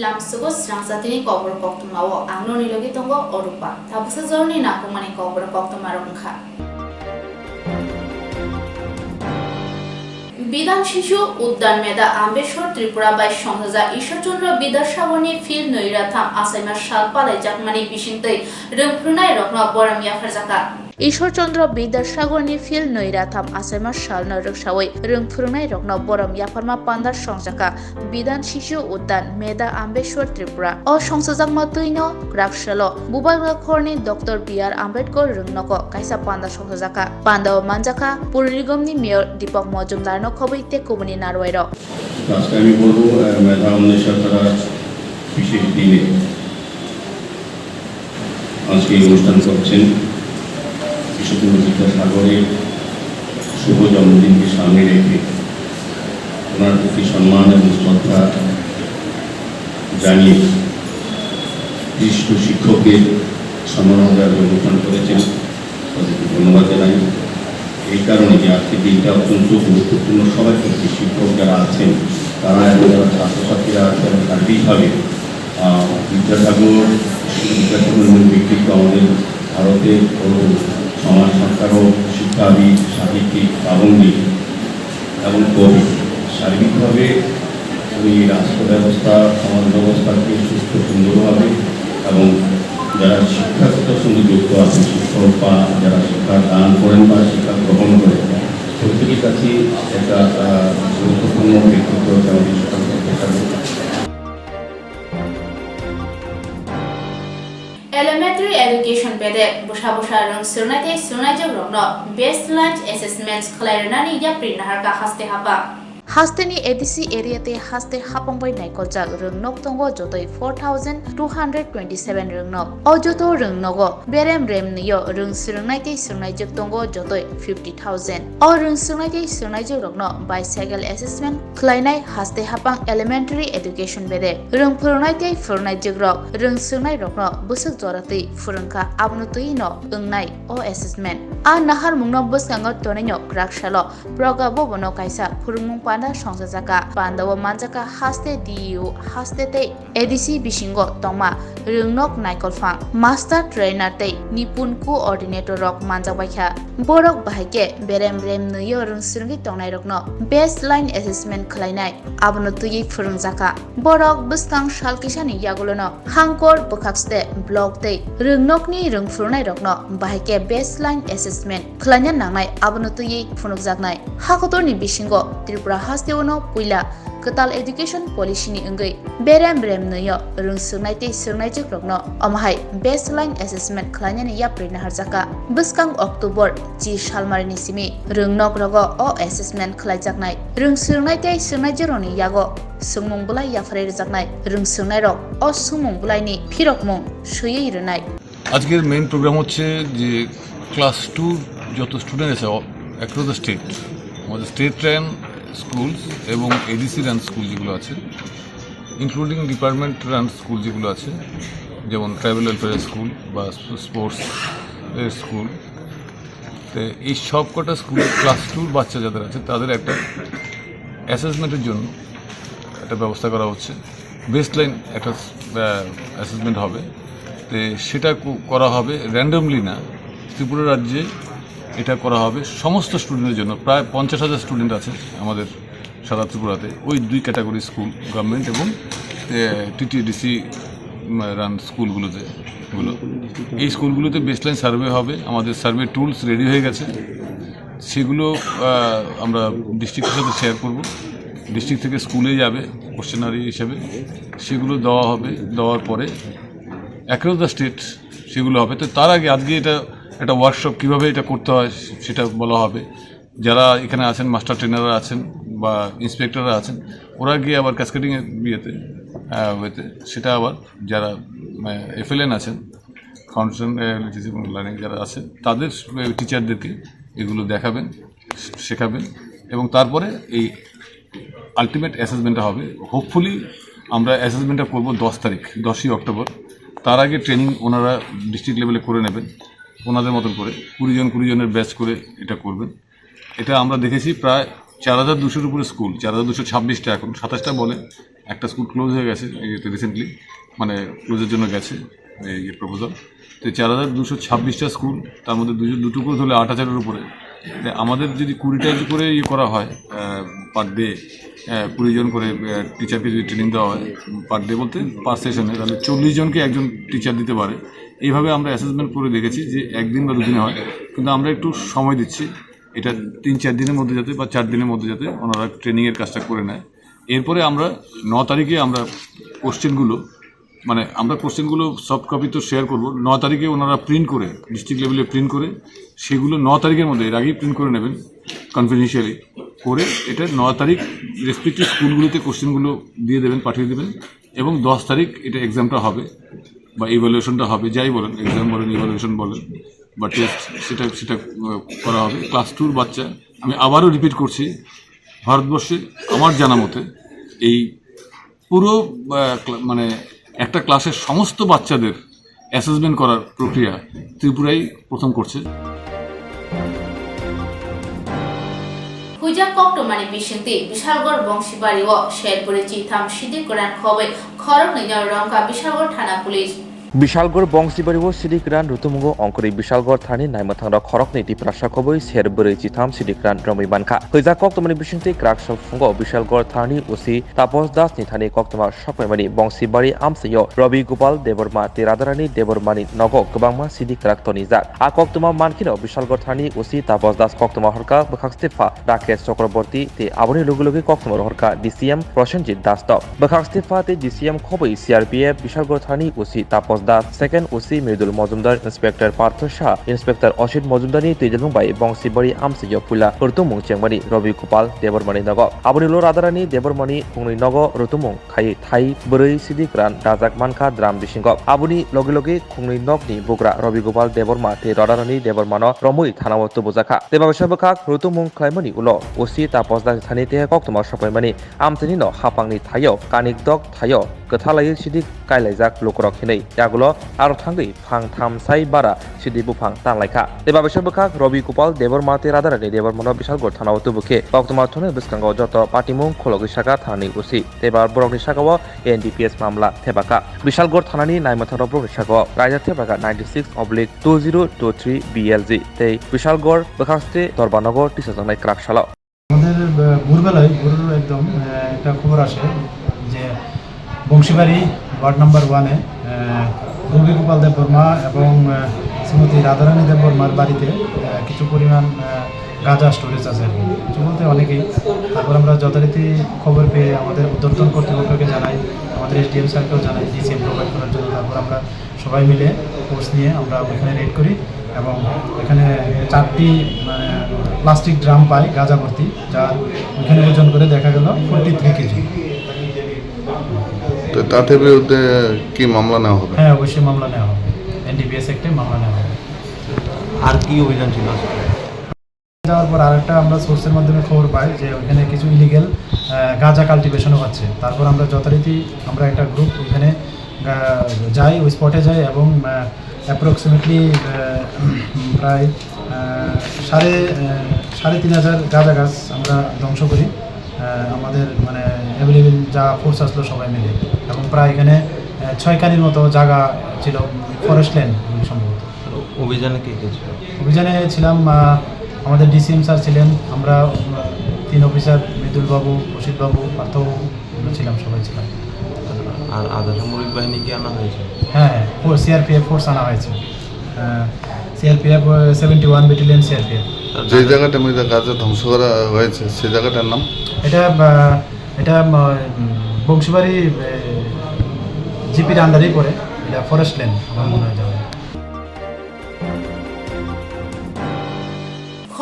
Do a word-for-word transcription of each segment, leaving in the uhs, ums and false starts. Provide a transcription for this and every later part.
Lamsugo srangsa tini kokborok koktwma o ang noni logi tongo Orupa. Tabuksa joroni nangkukmani kokborok koktwma rok wngkha. Bidhan Shishu Udyan Medha Ambedkar Tripura bai songchajak Ishwar Chandra Bidyasagarni Phil nwi ra tham achaima sal palaijakmani bisingtwi rwng phwrwngnai rokno borom yapharjakha. Ishwar Chandra Bidyasagarni Phil nwi ra tham achaima salno rwksawi rwng phwrwngnairokno borom yapharma panda songjakha Bidhan Shishu Udyan Medha Ambedkar Tripura. O songchajakma twino kwrak salo Bubagra khorni Doctor B R Ambedkar rwngnogo kaisa panda songchajakha. Pandao manjakha Pur Nigomni Mayor Deepak Majumdarno khobwi tei kubuni narwai rok. আজকে আমি বলবো, আহ, মেধা অন্বেষা তারা বিশেষ দিনে আজকে এই অনুষ্ঠান করছেন। বিশ্বকবি বিদ্যাসাগরের শুভ জন্মদিনকে সামনে রেখে ওনার প্রতি সম্মান এবং শ্রদ্ধা জানিয়ে বিশিষ্ট শিক্ষকদের সম্মাননা দেওয়ার অনুষ্ঠান করেছেন। তাদেরকে ধন্যবাদ জানাই। এই কারণে যে আজকের দিনটা অত্যন্ত গুরুত্বপূর্ণ, সবাই করছে, শিক্ষক যারা আছেন তারা এবং যারা ছাত্রছাত্রীরা আছেন, সার্বিকভাবে আহ, বিদ্যাসাগর, বিদ্যাসাগরের মূল ব্যক্তিত্ব আমাদের ভারতের প্রথম সমাজ সংস্কারক, শিক্ষাবিদ, সাহিত্যিক, কাব্যবিদ এবং কবি। সার্বিকভাবে উনি রাষ্ট্র ব্যবস্থা, সমাজ ব্যবস্থাকে সুস্থ সুন্দরভাবে এবং যারা শিক্ষার সঙ্গে যুক্ত আছেন, শিক্ষক বা যারা শিক্ষা দান করেন বা শিক্ষা গ্রহণ করেন, প্রত্যেকের কাছে একটা, আহ, গুরুত্বপূর্ণ ব্যক্তিত্ব হচ্ছে আমাদের শিক্ষক Vidyasagar. Elementary Education bedek bwsa bwsa rwng swrwngnai tei swrwngnaijwk rokno baseline assessments khlai rwnani yapri naharkha haste hapang. Hasteni A D C area tei haste hapang bai naikoljak rwng nok tongo jotoi four thousand two hundred twenty seven rwng nok. O joto rwng nogo berem rem nwi o rwng swrwngnai tei swrwngnaijwk tongo jotoi fifty thousand. O rwng swrwngnai tei swrwngnaijwk rokno bicycle assessment khlainai haste hapang elementary education bedek. Rwng phwrwngnai tei phwrwngnaijwk rok rwng swrwngnai rokno bwswk jora twi phwrwngkha abono twi no wngnai o assessment. A naharmungno bwskango tonino kwrak salo Proga Bhavan o kaisa phwrwngmung panda songchajakha. Panda o manjakha haste D E O, haste tei A D C bisingo tongma rwngnok naikolphang, master trainer tei nipun coordinator rok manjakbaikha. Borok bahai khe berem rem nwi o rwng swrwngwi tongnairokno baseline assessment khlainai, abono twiwi phwrwngjakha. Borok bwskang sal kisani yagulono hangkor bwkhakste block tei rwngnokni rwng phwrwngnairokno bahai khe baseline assessment khlaina nangnai, abono twiwi phunukjaknai. Hakotorni bisingo Tripura hasteo no puila kwtal education policy ni wngwi berem rem nwi o rwng swrwngnai tei swrwngnaijwk rokno omo hai baseline assessment khlainani yapri naharjakha. Bwskang October chi salmarini simi rwng nok rogo o assessment khlaijaknai. Rwng swrwngnai tei swrwngnaijwk rokni yago swngmung bwlai yapharwi rwjaknai. Rwng swrwngnairok o swngmung bwlaini phirokmung swiwi rwnai. আজকের main program হচ্ছে যে ক্লাস টুর যত স্টুডেন্ট আছে across the state, আমাদের state run schools এবং ADC run school যেগুলো আছে, including department run school যেগুলো আছে, যেমন ট্রাইবাল ওয়েলফেয়ার স্কুল বা স্পোর্টস স্কুল, তো এই সব কটা স্কুলের ক্লাস টুর বাচ্চা যাদের আছে তাদের একটা অ্যাসেসমেন্টের জন্য একটা ব্যবস্থা করা হচ্ছে। বেসলাইন একটা অ্যাসেসমেন্ট হবে, তো সেটা কো- করা হবে র্যান্ডমলি না, ত্রিপুরা রাজ্যে এটা করা হবে সমস্ত স্টুডেন্টের জন্য। প্রায় পঞ্চাশ হাজার স্টুডেন্ট আছে আমাদের সারা ত্রিপুরাতে, ওই দুই ক্যাটাগরি স্কুল, গভর্নমেন্ট এবং টিটিএডিসি রান স্কুলগুলোতে গুলো। এই স্কুলগুলোতে বেসলাইন সার্ভে হবে। আমাদের সার্ভে টুলস রেডি হয়ে গেছে, সেগুলো আহ, আমরা ডিস্ট্রিক্টের সাথে শেয়ার করব। ডিস্ট্রিক্ট থেকে স্কুলে যাবে কোশ্চেনারি হিসেবে, সেগুলো দেওয়া হবে। দেওয়ার পরে অ্যাক্রস দ্য স্টেট সেগুলো হবে। তো তার আগে আজকে এটা একটা ওয়ার্কশপ, কীভাবে এটা করতে হয় সেটা বলা হবে। যারা এখানে আছেন, মাস্টার ট্রেনাররা আছেন বা ইন্সপেক্টররা আছেন, ওরা গিয়ে আবার ক্যাসকেডিং ইয়েতে, আহ, ওয়েতে সেটা আবার যারা এফএলএন আছেন, ফাউন্ডেশন লিটারেসি এবং লার্নিং যারা আছে, তাদের টিচারদেরকে এগুলো দেখাবেন, শেখাবেন এবং তারপরে এই আলটিমেট অ্যাসেসমেন্টটা হবে। হোপফুলি আমরা অ্যাসেসমেন্টটা করবো দশ তারিখ, দশই অক্টোবর। তার আগে ট্রেনিং ওনারা ডিস্ট্রিক্ট লেভেলে করে নেবেন, ওনাদের মতন করে কুড়ি জন, কুড়ি জনের ব্যাচ করে এটা করবেন। এটা আমরা দেখেছি প্রায় চার হাজার দুশোর উপরে স্কুল, চার হাজার দুশো ছাব্বিশটা, এখন সাতাশটা বলে, একটা স্কুল ক্লোজ হয়ে গেছে এই রিসেন্টলি, মানে ক্লোজের জন্য গেছে এই প্রপোজাল। তো চার হাজার দুশো ছাব্বিশটা স্কুল, তার মধ্যে দুশো দুটো করে ধরলে আট হাজারের উপরে। তো আমাদের যদি কুড়িটা করে ইয়ে করা হয় পার ডে, কুড়ি জন করে টিচারকে যদি ট্রেনিং দেওয়া হয় পার ডে বলতে পাঁচ সেশনে, তাহলে চল্লিশ জনকে একজন টিচার দিতে পারে। এইভাবে আমরা অ্যাসেসমেন্ট করে দেখেছি যে একদিন বা দুদিনে হয়, কিন্তু আমরা একটু সময় দিচ্ছি, এটা তিন চার দিনের মধ্যে যাতে বা চার দিনের মধ্যে যাতে ওনারা ট্রেনিংয়ের কাজটা করে নেয়। এরপরে আমরা ন তারিখে আমরা কোশ্চেনগুলো, মানে আমরা কোশ্চেনগুলো সফট কপি তো শেয়ার করবো, ন তারিখে ওনারা প্রিন্ট করে, ডিস্ট্রিক্ট লেভেলে প্রিন্ট করে, সেগুলো ন তারিখের মধ্যে, এর আগেই প্রিন্ট করে নেবেন কনফিডেন্সিয়ালি, করে এটা ন তারিখ রেসপেক্টিভ স্কুলগুলোতে কোশ্চেনগুলো দিয়ে দেবেন, পাঠিয়ে দেবেন, এবং দশ তারিখ এটা এক্সামটা হবে বা ইভ্যালুয়েশনটা হবে, যাই বলেন, এক্সাম বলেন, ইভ্যালুয়েশন বলেন বা টেস্ট, সেটা সেটা আহ, করা হবে। ক্লাস টুর বাচ্চা, আমি আবারও রিপিট করছি, ভারতবর্ষে আমার জানা মতে এই পুরো আহ, ক্লা- মানে একটা ক্লাসের সমস্ত বাচ্চাদের অ্যাসেসমেন্ট করার প্রক্রিয়া ত্রিপুরাই প্রথম করছে। Huijak koktwmani bisingtwi Bishalgor Bongsibari o sher bwrwi chitham sidik kwran khobwi khoroknwi no romkha Bishalgor thana police. Bishalgor Bongsibari o sidik kwran rutumungo ongkhorwi Bishalgor thani naimwthangrok khoroknwi Tiprasa khobwi sher bwrwi chitham sidik kwran romwi mankha. Huijak koktwmani bisingtwi kwrak sal phungo Bishalgor thani O C Tapos Das ni thani koktwma sokphaimani Bongsibari amchaio Robi Gopal Debbarma tei Radharani Debbarmani nogo kwbangma sidik kwrak tonijak. A koktwma mankheno Bishalgor thani O C Tapos Das koktwma horkha bwkhak stepha Rakesh Chakraborty tei aboni logi logi koktwma rohorkha D C M Prosenjit Das no. Bwkhak stepha tei D C M khobwi C R P F Bishalgor thani O C Tapos Das, second O C Mridul Mojumdar, Inspector Partho Shah, Inspector Osit Mojumdarni twijlwng bai Bongsibari amchaio puila rutumung chengmani Robi Gopal Debbarmani nogo. Aboni ulo Radharani Debbarmani khungnwi nogo rutumung khai thai bwrwi sidik kwran dajak mankha drum bisingo. Aboni logi logi khungnwi nokni bugra Robi Gopal Debbarma tei Radharani Debbarmano romwi thanao tubujakha. Tei baisa bwkhak rutumung khlaimani ulo O C Tapos Das ni thani tei koktwma sokphaimani amchaini no hapangni thaio kanik dok thaio kwthalaiwi sidik kailaijak lukurok hinwi yagulo aro thangwi phang tham sai bara sidi buphang tanlaikha. Tei baisa bwkhak Robi Gopal Debbarma tei Radharani Debbarmano Bishalgor thanao tubukhe koktwma thungnai bwskango joto patimung khulogwi saka thanani O C tei bar borokni sakao N D P S mamla thepakha. Bishalgor thanani naimwthangrok borokni sakao kaida thepakha ninety six oblique two zero two three B L G tei Bishalgor bwkhakste Dorbanogo tisajaknai kwrak salo. আমাদের আহ, ভোরবেলায় ভোর একদম আহ, একটা খবর আসে যে বংশীবাড়ি ward number ওয়ানে আহ, রবি গোপাল দেব বর্মা এবং আহ, শ্রীমতী রাধারানী দেব বর্মার বাড়িতে আহ, কিছু পরিমাণ আহ, গাঁজা স্টোরেজ আছে আর কি, কিছু বলতে অনেকেই। তারপর আমরা যথারীতি খবর পেয়ে আমাদের ঊর্ধ্বতন কর্তৃপক্ষকে জানাই, আমাদের এসডিএম স্যারকেও জানাই ডিসিএম প্রোভাইড করার জন্য। তারপর আমরা সবাই মিলে ফোর্স নিয়ে আমরা ওইখানে রেড করি এবং এখানে চারটি মানে প্লাস্টিক ড্রাম পাই গাঁজা ভর্তি, যা ওইখানে ওজন করে দেখা গেল ফোর্টি থ্রি কেজি। তো তাদের বিরুদ্ধে কি মামলা নেওয়া হবে? হ্যাঁ, অবশ্যই মামলা নেওয়া হবে, এনডিপিএস অ্যাক্টে মামলা নেওয়া হবে। আর কি অভিযান ছিল আজকে? যাওয়ার পর আরেকটা আমরা সোর্সের মাধ্যমে খবর পাই যে ওইখানে কিছু ইলিগেল গাঁজা কাল্টিভেশনও হচ্ছে। তারপর আমরা যথারীতি আমরা একটা গ্রুপ ওইখানে আহ, যাই, ওই স্পটে যাই এবং অ্যাপ্রক্সিমেটলি প্রায় আহ, সাড়ে আহ, সাড়ে তিন হাজার গাঁজা গাছ আমরা ধ্বংস করি। আহ, আমাদের মানে অ্যাভেলেবল যা ফোর্স আসলো সবাই মিলে, এবং প্রায় এখানে আহ, ছয় কানির মতো জায়গা ছিল, ফরেস্ট ল্যান্ড সম্ভবত। অভিযানে কে কে ছিল? অভিযানে ছিলাম আহ, আমাদের ডিসিএম স্যার ছিলেন, আমরা উম, তিন অফিসার, মৃদুল বাবু, অসিত বাবু, পার্থ বাবু, আমরা ছিলাম, সবাই ছিলাম। আর আধা সামরিক বাহিনী কি আনা হয়েছে? হ্যাঁ, হ্যাঁ, সিআরপিএফ ফোর্স আনা হয়েছে। CRPF, seventy one battalion CRPF. যে জায়গাটার মধ্যে গাঁজা ধ্বংস করা হয়েছে, সে জায়গাটার নাম? এটা আহ, এটা আহ, উম, বংশীবাড়ি জিপির আন্ডারেই পড়ে। এটা ফরেস্ট ল্যান্ড আমার মনে হয় যাবে।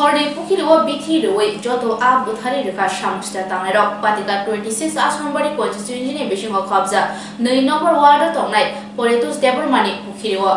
Khorni pukhiri o bithi rwi joto a bwthari rwkha samungsa tangnairok. Patika twenty six Asrambari constituency ni bisingo khobjak nwi number ward o tongnai Poritos Debbarmani pukhiri o.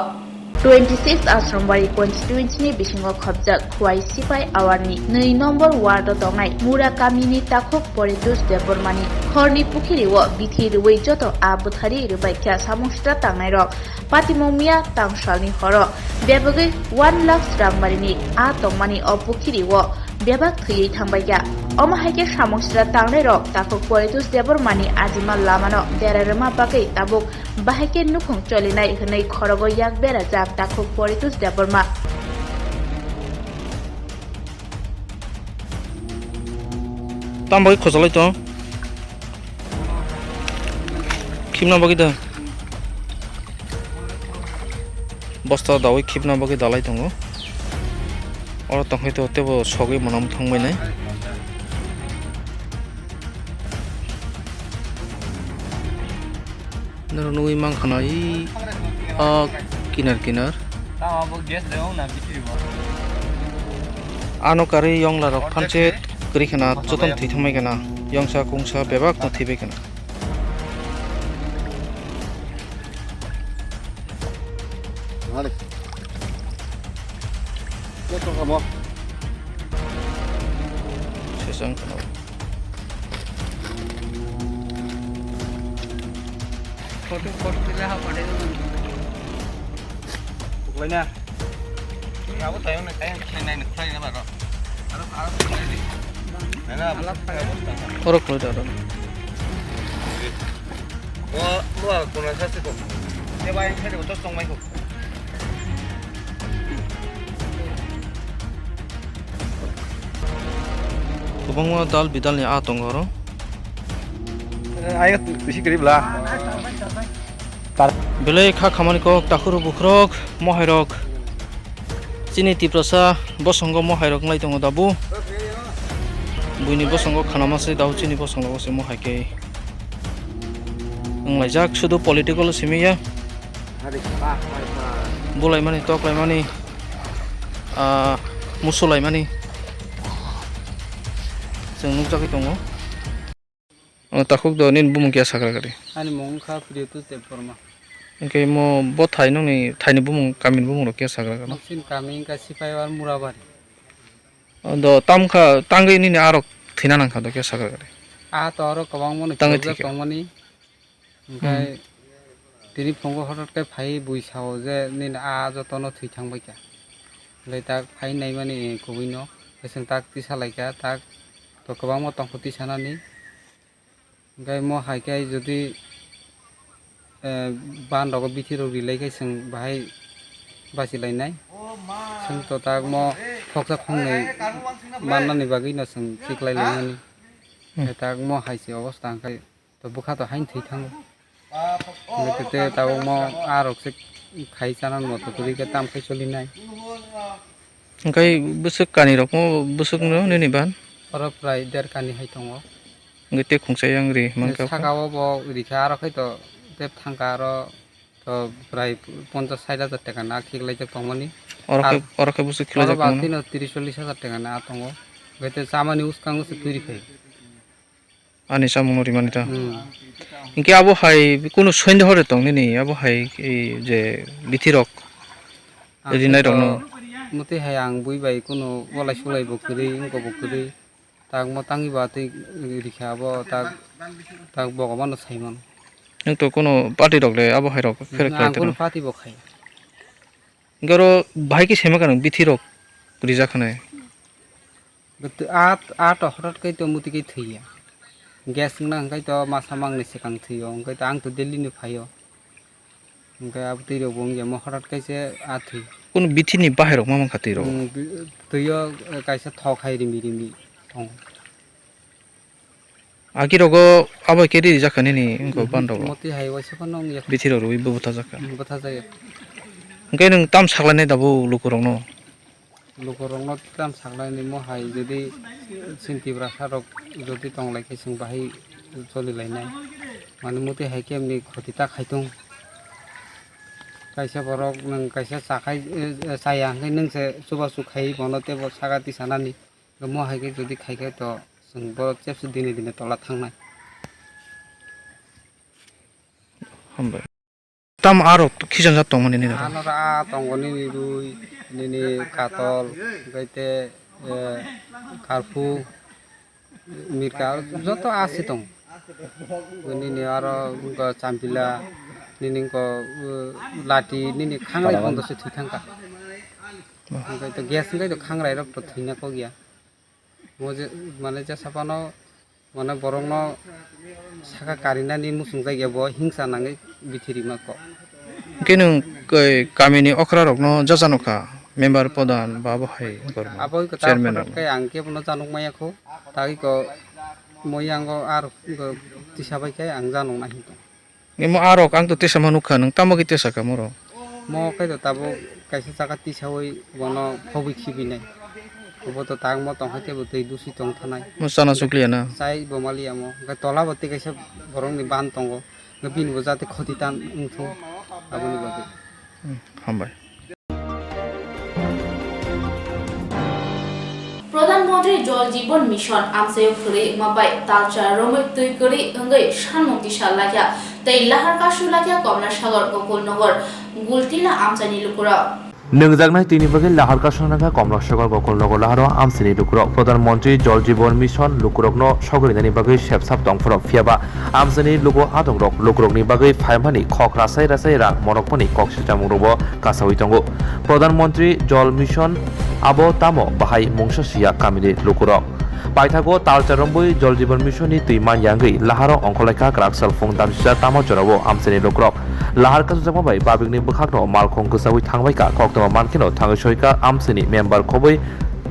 Twenty six Asrambari constituency ni bisingo khobjak Khwai Sipai Awarni nwi number ward o tongnai Mura kamini takhuk Poritos Debbarmani khorni pukhiri o bithi rwi joto a bwthari rwbaikha samungsa tangnairok. Patimung miya tangsalni horo bebagwi one lakh rangbarini a tongmani o pukhiri o bebak thwiwi thangbaikha. Omo hai khe samung sira tangnairok takhuk Poritus Debbarmani ajima lamano bera rwma bagwi tabuk bahai khe nukhung cholinai hwnwi khorogo yak berajak takhuk Poritus Debbarma. Tamo bagwi khojalai tong? Khibna bagwi da. Bosta dawi khibna bagwi dalai tongo. Oro tongkhe to tebo sogwi mwnam thangbainai. Norok nugwi mankha na i, ah, kinar kinar. Tamo bo gas le wng na bitiri bo. Ano karwi yongla rok phanche kwrwi khna jotono thwi thangbai khna. Yongsa kungsa bebak no thwibai khna. Malik. Joto kamo. Sesang khna. Photo, photo tila ha pade. Buklai na. Abo tayo na, tayo na, tayo na, tayo na, baro. Aro, aro, tayo na. Nana, abo. Oro khulai da, oro. O, o, kuna sa se ko. Te bai, te ko, to song mai ko. Kwbangma dal bidal ni ah tongo oro. Ayo, bisi kwrwi bwla. Belai kha khamani kok takhuk rok bukhuk rok mohai rok. Chini Tiprasa bosongo mohai rok wng lai tongo dabu. Buini bosongo khanama se dabu chini bosongo se mohai khe. Wng laijak sudu political simi ya. Bulaimani, toklaimani, ah, musulaimani. Chwng nukjagwi tongo. O takhuk do nini bumung khe sakra kari? Ani mung wngkha Priyoto Debbarma. Hwnkhe mo bo thai nokni thaini bumung, kamini bumung rok khe sakra kari? Noksin kami wngkha Sipaiwar Murabari. O do tamkha tangwi nini arok thwina nangkha do khe sakra kari? Ah to oro kwbangma no tangwi thwikha tongmani. Hwnkhe tini phungo hotot khe phai bui sao je nini ah jotono thwi thangbaikha. Hwnkhe tak phai naimani kubui no, chwng tak tisa laikha, tak to kwbangma tongkho tisanani. Hwnkhe mo hai khe jodi, eh, ban rogo bithi rok rilai khe chwng bahai bachi lainai. Chwng to tak mo khoksa khongnwi mannani bagwi no chwng chiklai lainani. Hwnkhe tak mo hai se obostha hwnkhe to bwkha to haino thwi thango. Hwnkhe tei tabuk mo ah rok se khai chana moto kwrwi khe tam khai cholinai. Hwnkhe bwswk kani rok mo bwswk no nini ban? Oro prai der kani hai tongo. Hwnkhe tei khungsa yang ri mankha. Saka o bo rikha aro khai to tei thangka aro to prai ponchas sait hajar taka na khik laijak tongmani. Oro khe, oro khe bwswk khlai jak tongmani? Oro ba tino tris chollis hajar taka na tongo. Hwnkhe tei chamani uskango se twi rikhai. Ani chamungno rimani ta. Hmm. Hinkhe abo hai kunu sondeho de tong nini, abo hai, ei je bithi rok rinai rokno. Muti hai ang bui bai kunu bolai sulai bo kwrwi, wngko bo kwrwi. Tak mo tangwi ba twi rikha abo tak, tak bogomano saimano. Nwng to kunu party rok le abo hai rok khe khlai tongno? Ang kunu party bo khai. Hinkhe oro bahai khe saimankha nwng bithi rok rijak hinwi. Bwtwi a, a to hotot khe to muti khe thwiya. Gas wngna hwnkhe to masa mangni swkang thwiyo, hwnkhe to ang to daily ni phaio. Hwnkhe abo twi rok bo wngya mo hotot khe se a thwi. Kunu bithi ni bahai rok ma mankha twi rok? Hmm, bi-, twi o, eh, kaisa thok hai rimi rimi tongo. Agi rogo abo khe rijak kha nini wngkha ban rogo. Moti hai waisa phano wngya. Bithi rok rwi bo bwthajak kha. Hmm, bwthajak ya. Hwnkhe nwng tam saklainai dabo lukurokno? Lukurokno tam saklainai mo hai jodi chini Tiprasa rok jodi tonglai khe chwng bahai cholilainai. Mane moti hai khe mni khoti ta khaitung. Kaisa borok nwng kaisa chakhai, eh, chaya hwnkhe nwng se chubachu khai bono teibo saka tisanani. Mo hai khe jodi khai khe to chwng borok chepsi dine dine tola thangnai. Hambai. Tam arok khichang jat tongmani nini rok? Ano ra tongo nini rui, nini katol, hwnkhe te, eh, karphu, mirka, joto a se tongo. Nini aro wngkha champila, nini wngkha, uh, lati, nini khangrai bondo se thwi thangkha. Hwnkhe to gas hwnkhe to khangrai rok to thwina kok ya. Mo je, mane jesa phano, mane borokno saka karinani muchungjak ya bo hingsa nangwi bithirima kok. Hwnkhe nwng, eh, kamini okrarokno jajanokha, member pradhan ba bo hai gorma, Abo hwnkhe ta chairman photo rokno. Khe ang kebono janok maya kho, tagwi ko moyango ar ko tisa bai khe ang janok nai hinto. Imo arok ang to tesa ma nukha, nwng tamo khe tesa kha moro? Mo khe to tabuk kaisa jaga tisaui bono phobwi khibinai. Obo to tangmo tongkha tei bo twi dusi tong thanai. Mo chana chukliya na? Chai bo maliya mo. Hwnkhe tola bo tei kaisa borokni ban tongo. Hwnkhe bini bo jate khoti ta wngthung aboni bagwi. Hmm, hambai. Pradhan Mantri Jal Jeevan Mission amchaio kwrwi wngma bai talcha romwi twi kwrwi wngwi sanmung tisa lakha tei lahar kasu lakha Komla Sagar Gokul Nagar Gultila amchaini lukurok. Nwngjaknai twini bagwi lahar kasu lakha Komla Sagar Gokul Nagar laharo amchaini lukurok Pradhan Mantri Jal Jeevan Mission lukurokno sogrinani bagwi sepsap tongphuru phiyaba amchaini luku adongrok lukurokni bagwi phaimani khok rasai rasai rang monokmani kok sichamung rokbo kasaui tongo. Pradhan Mantri Jal Mission abo tamo bahai mungsa siya kamini lukurok. Paithago talcha romwi Jal Jeevan Mission ni twi man yangwi laharo ongkholaikha kwrak salphung damsisa tamo jorao amchaini lukurok. Lahar kachujakma bai babikni bwkhakno malkhung kwchaui thangbaikha, koktwma mankheno thangwi soika amchaini member khobwi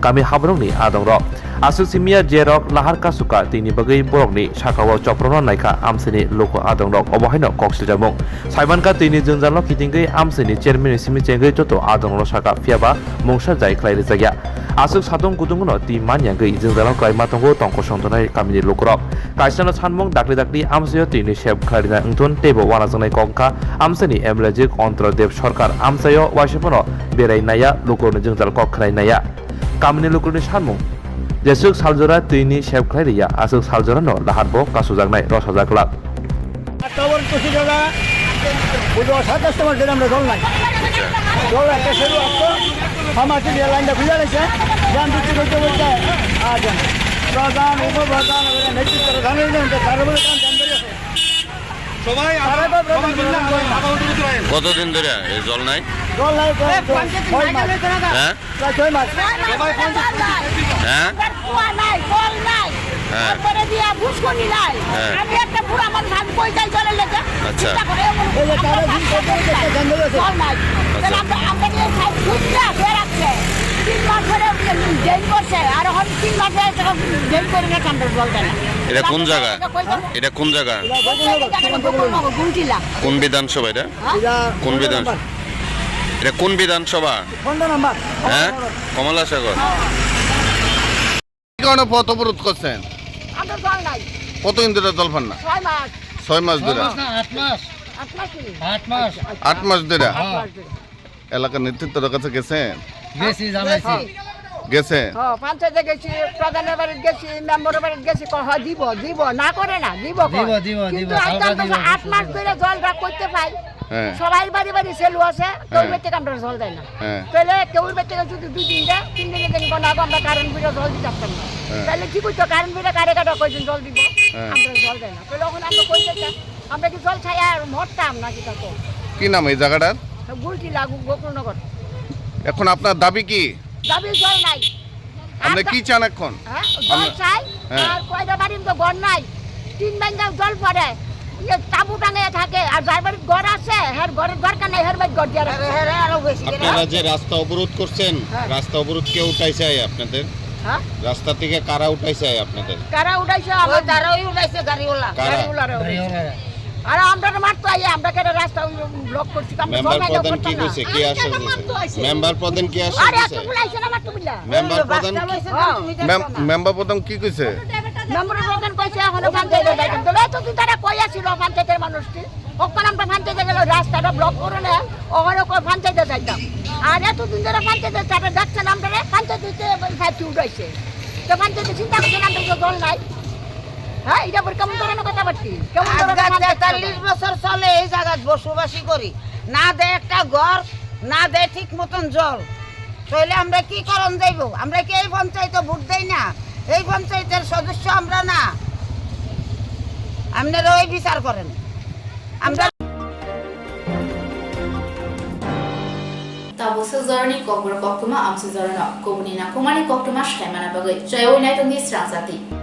kami haborokni adongrok. Aswk simiya jerok lahar kasukha, tini bagwi borokni sakao choprokno naikha amchaini luku adongrok, obo haino kok swijamung. Saimankha, tini jwngjalo kitingwi amchaini chairman ni simi chengwi joto adongrokno sakha, phiyaba mungsa jai khlai rijakya. Aswk satung kutungno twi man yangwi jwngjalo kwlaima tongo tongkosong tongnai kamini lukurok. Kaisano sanmung dakti dakti amchaio twini sep khlairina wngthun teibo uanajaknai kok wngkha amchaini M L A jwk Antaradeb Sarkar, amchaio waisa phano berai naiya, lukurokni jwngjal kok khnai naiya. Kamini lukurokni sanmung, jeswk saljora twini sep khlai riya, aswk saljorano laharbo kasujaknai rosajak glak. আটটা ওভার পঁচিশ ওভার, বুঝো, সাতাশ ওভার দিলে আমরা জল নাই। জল একটা শুরু আসতো, ফার্মাসি দিয়ে লাইনটা খুলে রয়েছে, ধান বিক্রি করতে করতে আর জানো। প্রধান, উপপ্রধান, এবারে নেতৃত্ব ধান হয়ে যাবে, তার উপরে কাম জানতে গেছে। সবাই তারা তো প্রধান, সবাই মিললে প্রধান করে না। কতদিন ধরে এই জল নাই? জল নাই, জল, এ, জল, পঞ্চায়েত ছয় মাস। হ্যাঁ? প্রায় ছয় মাস। হ্যাঁ? কুয়া নাই, কল নাই, হ্যাঁ। তারপরে দিয়া পুষ্করণী নাই। হ্যাঁ। আমি একটা বুড়া মানুষ, আমি কই যাই জলের লেগে? আচ্ছা। চিন্তা করে এমন এই যে তারা দিন করতে করতে একটা গন্ডগোল আছে। জল নাই। আচ্ছা। তাহলে আমরা, আমরা নিয়ে খাই, খুঁজতে বেড়াচ্ছে। তিন মাস ধরে ড্রেন করছে, আর এখন তিন মাস হয়ে গেছে, এখন ড্রেন করে না, আমরা জল দেয় না। এটা কোন জায়গা? কই যাবো? এটা কোন জায়গা? এটা গোকুলনগর, গোকুলনগর। গুলটিলা। কোন বিধানসভা এটা? হ্যাঁ? এটা কোন বিধান? এটা কোন বিধানসভা? পনেরো নম্বর। হ্যাঁ? কমলাসাগর। কি কারণে পথ অবরোধ করছেন? আমরা জল নাই। কতদিন ধরে জল পান না? ছয় মাস। ছয় মাস ধরে? ছয় মাস না, আট মাস। আট মাস কি? আট মাস। আট মাস ধরে? হ্যাঁ। আট মাস ধরে। এলাকার নেতৃত্বর কাছে গেছেন? গেছি, জানাইছি। গেছি। গেছে? হ্যাঁ, পঞ্চায়েতে গেছি, প্রধানের বাড়িত গেছি, মেম্বারের বাড়িত গেছি, কয়, "হ্যাঁ, দিব, দিব, না করে না, দিব," কয়। দিব, দিব, দিব, কিন্তু আজকে সরকার আমরা দিব, আট মাস ধরে জল রাগ করতে পাই। হ্যাঁ। সবাই বাড়ি বাড়ি সেলু আছে, কেউ হ্যাঁ। বেঁচে আমরা জল দেয় না। হ্যাঁ। তাহলে কেউ বেঁচে যদি দুই দিন দেয়, তিন দিনের দিন কোনো আগে আমরা কারেন্ট বিলে জল দিতে পারতাম না। হ্যাঁ। তাহলে কি করতো? কারেন্ট বিলে কারে কাটা কয়জন জল দিব? হ্যাঁ। আমরা জল দেয় না। তাহলে এখন আমরা কই যাইতাম? আমরা কি জল ছাড়া আর মরতাম নাকি তখন? কি নাম এই জায়গাটার? গুলটিলা, গো-, গোকুলনগর। এখন আপনার দাবি কি? দাবি জল নাই। আপনি আর কি চান এখন? হ্যাঁ, জল আপনি চাই। হ্যাঁ। আর কয়টা বাড়ির তো ঘর নাই। তিন ভাঙ্গা জল পড়ে। ইয়ে তাঁবু টাঙিয়ে থাকে। আর যার বাড়ির ঘর আছে, হের ঘরের দরকার নাই, হের বাড়ির ঘর দিয়ে রাখে। আরে, আরে, আরো বেশি করে। আপনারা যে রাস্তা অবরোধ করছেন, হ্যাঁ। রাস্তা অবরোধ কে উঠাইছে আপনাদের? হ্যাঁ? রাস্তা থেকে কারা উঠাইছে আপনাদের? কারা উঠাইছে? ওই আমার তারাই উঠাইছে, গাড়িওয়ালা। কারা? গাড়িওয়ালারা উঠাইছে। গাড়িওয়ালারা। আর আমরা তো মারতো আইয়া, আমরা কেন রাস্তা ওই ব্লক করছি? আমরা মেম্বার সবাই প্রধান কি করতাম না। কইছে? কি আশ্বাস দিছে? মেম্বার প্রধান কি আশ্বাস আরে দিছে? এত বলে আইছে না, মারতো বললা। মেম্বার প্রধান, রাস্তা লইছে না, হ্যাঁ। তুমি দেখো মেম-, না। মেম্বার প্রধান কি কইছে? মেম্বার প্রধান কইছে, এখনো পঞ্চায়েতে যাইতাম। তো এই তো তুই তারা কই আসিল পঞ্চায়েতের মানুষটি? ওখানে আমরা পঞ্চায়েতে গেলে রাস্তাটা ব্লক করে না, ওখানে কই পঞ্চায়েতে যাইতাম। আর এতদিন ধরে পঞ্চায়েতে তারা ডাকছে না, আমরা পঞ্চায়েতে ফাইভ উঠাইছে। তো পঞ্চায়েতে চিন্তা করছে না, আমরা তো দল নাই। হ্যাঁ, এটা আবার কেমন ধরনের কথাবার্তা? কেমন ধরনের আজকে পঞ্চায়েত তেতাল্লিশ বছর চলে এই জায়গায় বসবাসী করি, না দেয় একটা ঘর, না দেয় ঠিক মতন জল, তাহলে আমরা কি করণ যাইব? আমরা কি এই পঞ্চায়েতে ভোট দেই না? এই পঞ্চায়েতের সদস্য আমরা না? আপনারা ওই বিচার করেন। আমরা Tabuk swk jorani kokborok koktwma amswk jorano kubuni nangkukmani koktwma saimana bagwi chayawui naitokni srang jati.